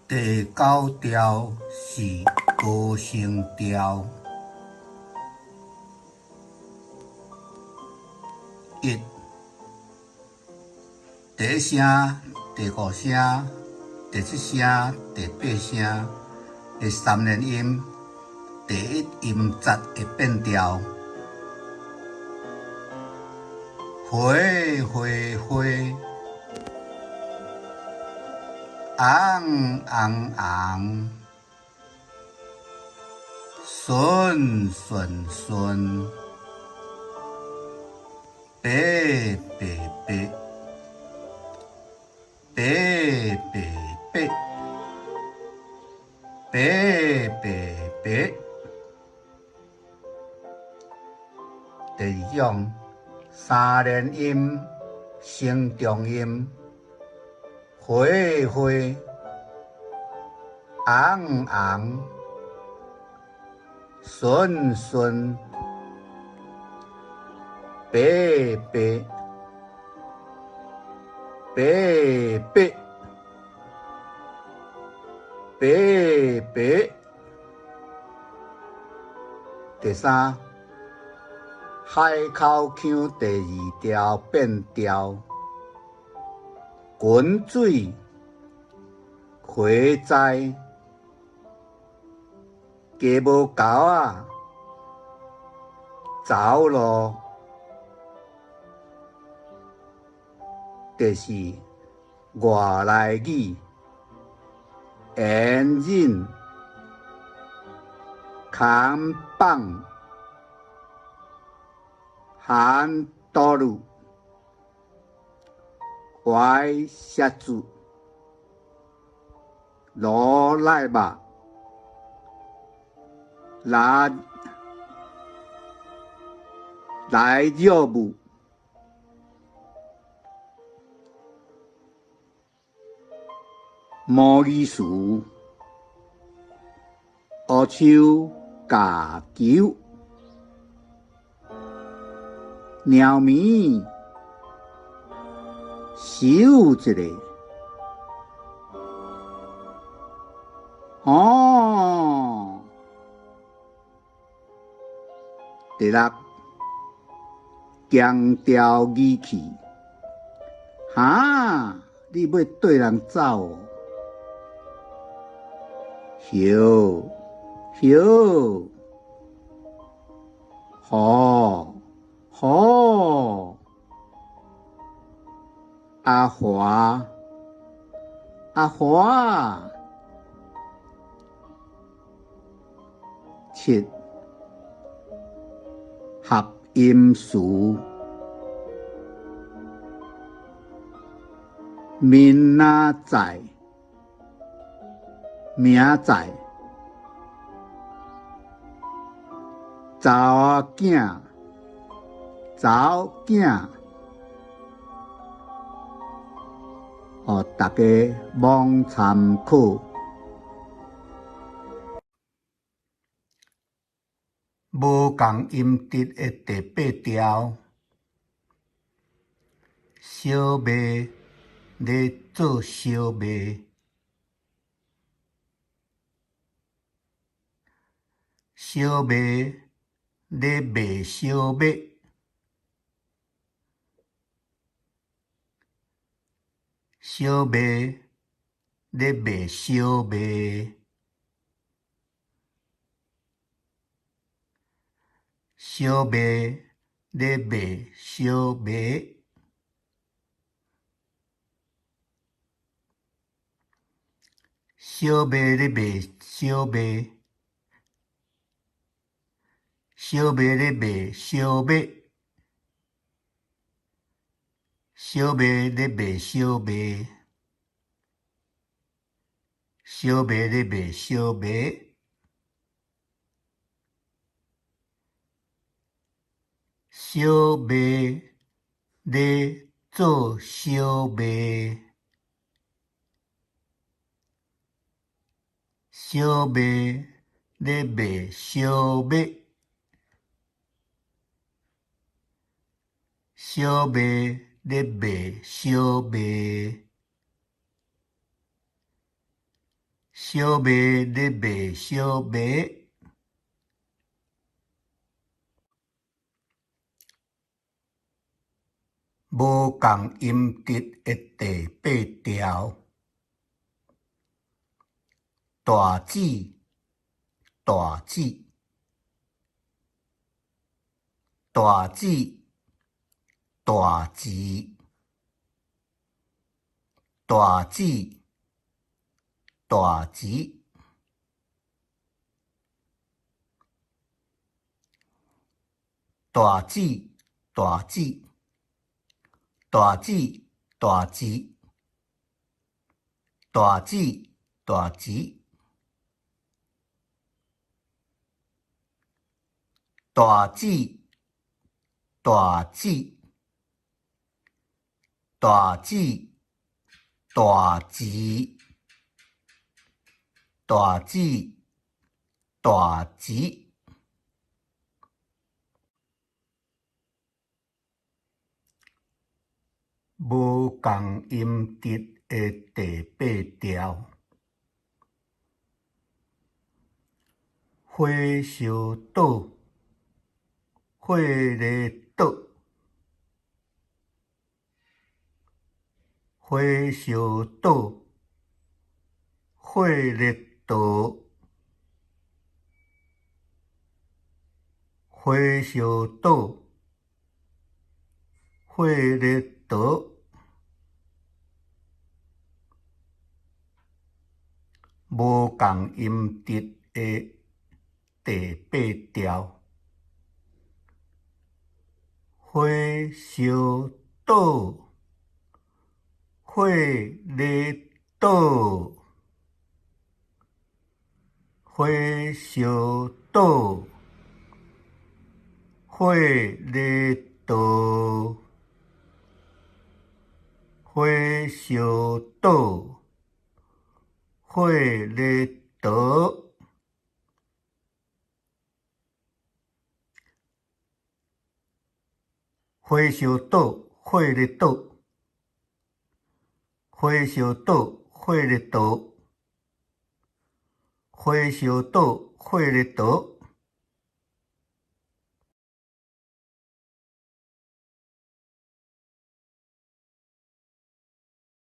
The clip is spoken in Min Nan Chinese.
第九調是高升調。一，第一聲、第五聲、第七聲、第八聲的三連音，第一音節會變調。花花花，紅紅紅，順順順，白白白，白白白，白白白。第二種，三連音升重音，花花，紅紅，順順，白白，白白，白白。第三，海口腔第二調變調，滾水，火災，雞無狗仔，走路。第四，外來語，隱忍，扛棒，韓多魯，懷石子，羅內肉，來來藥物，魔語詞，烏手咬球，貓咪，收一下，哦，第六，強調語氣，哈，你欲綴人走哦？葉葉，好好，阿華阿華，七，合音詞，明仔載，明仔載，查某囝，查某囝，予大家罔參考。無仝音質的第八調，小賣咧做燒賣，燒賣咧賣燒賣，燒賣咧賣燒賣，燒賣咧賣燒賣，燒賣咧賣燒賣，燒賣咧賣燒賣，燒賣咧賣燒賣，燒賣咧賣燒賣，燒賣咧做燒賣，燒賣咧賣燒賣，燒賣咧賣燒賣。小賣咧賣小麥。無仝音質的第八調，大姊，大姊，大姊，大姊，大姊，大姊，大姊，大姊，大姊，大姊，大姊，大姊，大姊，大姊，大姊，大姊，大姊，大姊。無仝音質的第八調，火燒倒，火咧倒，火燒倒，火咧倒，火燒倒，火咧倒。無仝音質的第八調，火燒倒，火咧倒，火燒倒，火咧倒，火燒倒，火咧倒，火燒倒，火咧倒，火燒倒，火咧倒，火燒倒，火咧倒。